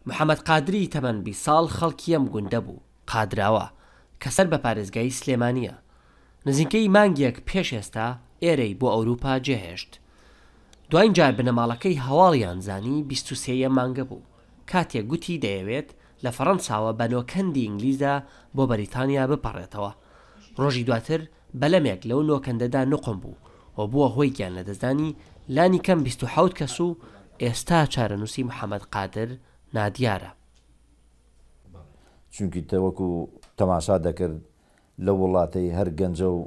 محەمەد قادری تەمەن 20 ساڵ خەڵکی ئەم گوندە بوو، قادراوە، کە سەر بە پارێزگای سلێمانییە. نزیکەی مانگێک پێش ئێستا ئێرەی بۆ ئەوروپا جێهێشت. دواین جار بنەماڵەکەی هەواڵیان زانی 23 ی ئەم مانگە بوو، کاتێک گوتی دەیەوێت لە فەڕەنساوە بە نۆکەندی ئینگلیزدا بۆ بەریتانیا بپەڕێتەوە. ڕۆژی دواتر بەلەمێک لەو نۆکەندەدا نوقم بوو و بووە هۆی گیانلەدەستدانی لانیکەم 27 کەس و ئێستا چارەنووسی محەمەد قادر نادیارە. چونکی تە وەکو تەماشا دەکرد لەو وڵاتەی هەر گەنجە و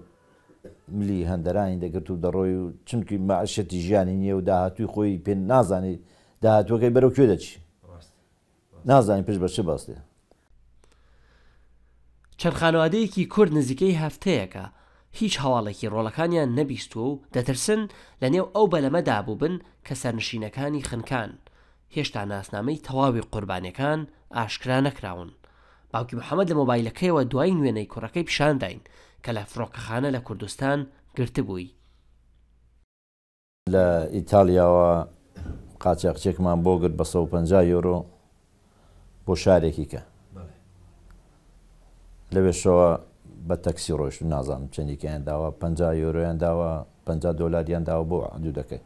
ملی هەندەرانی دەگرت و دەڕۆی و چونکی مەعشەتی ژیانی نییە و داهاتووی خۆی پێ نازانی داهاتووەکەی بەرەو کوێ دەچی نازانی پشت بە چ بەستێ. چەند خانەوادەیەکی کورد نزیکەی هەفتەیەکە هیچ هەواڵێکی ڕۆڵەکانیان نەبیستووە و دەترسن لەنێو ئەو بەلەمەدا بووبن کە سەرنشینەکانی خنکان. هێشتا ناسنامەی تەواوی قوربانیەکان ئاشکرا نەکراون. باوکی محەمەد لە مۆبایلەکەیەوە دوایین وێنەی کوڕەکەی پیشانداین کە لە فڕۆکەخانە لە کوردستان گرتبووی. لە ئیتاڵیاوە قاچاخچێکمان بۆ گرت بە 150 یۆرۆ بۆ شارێکی کە لەوێشەوە بە تەکسی ڕۆیشت نازانم چەندیکەیان داوە 50 یۆرۆیان داوە 50 دۆلاریان داوە بۆ دوودەکەی.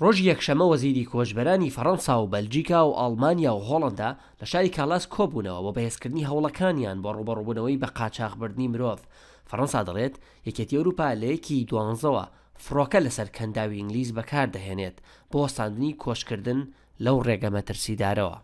ڕۆژی یەکشەممە وەزیری کۆچبەرانی فەڕەنسا و بەلجیکا و ئەڵمانیا و هۆڵەندا لە شاری کالاس کۆبوونەوە بۆ بەهێزکردنی هەوڵەکانیان بۆ ڕووبەڕووبوونەوەی بەقاچاخبردنی مرۆڤ. فەڕەنسا دەڵێت، یەکێتی ئەوروپا لە یەکی دوانزەوە فڕۆکە لەسەر کەنداوی ئینگلیز بەکاردەهێنێت بۆ وەستاندنی کۆچکردن لەو ڕێگە مەترسیدارەوە.